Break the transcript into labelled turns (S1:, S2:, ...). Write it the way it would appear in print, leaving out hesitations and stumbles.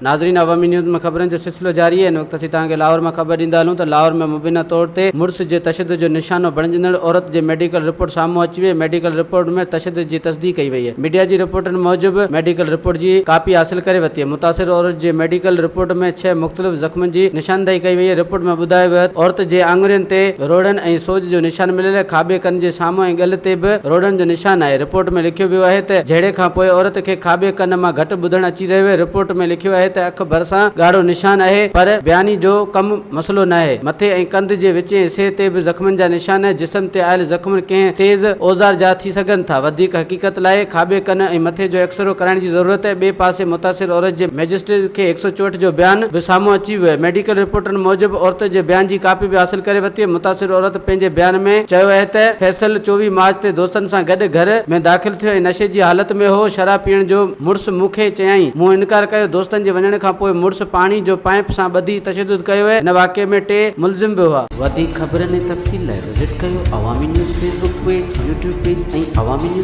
S1: ناظرين عوامي نيوز ۾ خبرن جو سلسلو جاري آهي ان وقت اسين توهان کي لاهور مان خبر ڏيندا هلون ته لاهور ۾ مبينا طور تي مڙس جي تشدد جو نشانو بڻجندڙ عورت جي ميڊيڪل رپورٽ سامهون اچي وئي ميڊيڪل رپورٽ ۾ تشدد جي تصديق ڪئي وئي آهي ميڊيا جي رپورٽن موجب ميڊيڪل رپورٽ جي ڪاپي حاصل ڪري ورتي آهي متاثر عورت جي ميڊيڪل رپورٽ ۾ ڇهه مختلف زخمن جي نشاندهي ڪئي وئي آهي رپورٽ ۾ ٻڌايو ويو آهي ته عورت جي آڱرين تي روڙن ۽ سوڄ جو نشان مليل آهي کاٻي ڪن جي سامهون ۽ ڳل تي به روڙن جو نشان آهي رپورٽ ۾ لکيو ويو آهي ته جهيڙي کانپوء عورت کي کاٻي ڪن مان گهٽ ٻڌڻ اچي رهيو آهي، رپورٽ ۾ لکيو آهي ته اک ڀرسان ڳاڙهو نشان آهي پر بياني جو ڪم مسئلو ناهي، مٿي ۽ ڪنڌ جي وچين حصي تي به زخمن جا نشان آهن، جسم تي آيل زخم ڪنهن تيز اوزار جا ٿي سگهن ٿا، وڌيڪ حقيقت لاء کاٻي ڪن ۽ مٿي جو ايڪسرو ڪرائڻ جي ضرورت آهي، ٻئي پاسي متاثر عورت جي مئجسٽريٽ کي 164 جو بيان به سامهون اچي ويو آهي، ميڊيڪل رپورٽن موجب عورت جي بيان جي ڪاپي به حاصل ڪري ورتي آهي، متاثر عورت پنهنجي بيان ۾ چيو آهي ته فيصل 24 مارچ تي دوستن سان گڏ گهر ۾ داخل ٿيو ۽ نشي جي حالت ۾ هو، شراب پيئڻ جو مڙس مون کي چيائين، مون انڪار ڪيو، دوستن جي وڃڻ کان پوء مڙس پاڻي جو پائيپ سان ٻڌي تشدد ڪيو، هن واقعي ۾ ٽي ملزم به هئا.
S2: وڌيڪ خبرن ۽ تفصيل لاء وزٽ ڪيو Awami news Facebook page, YouTube page ۽ Awami news.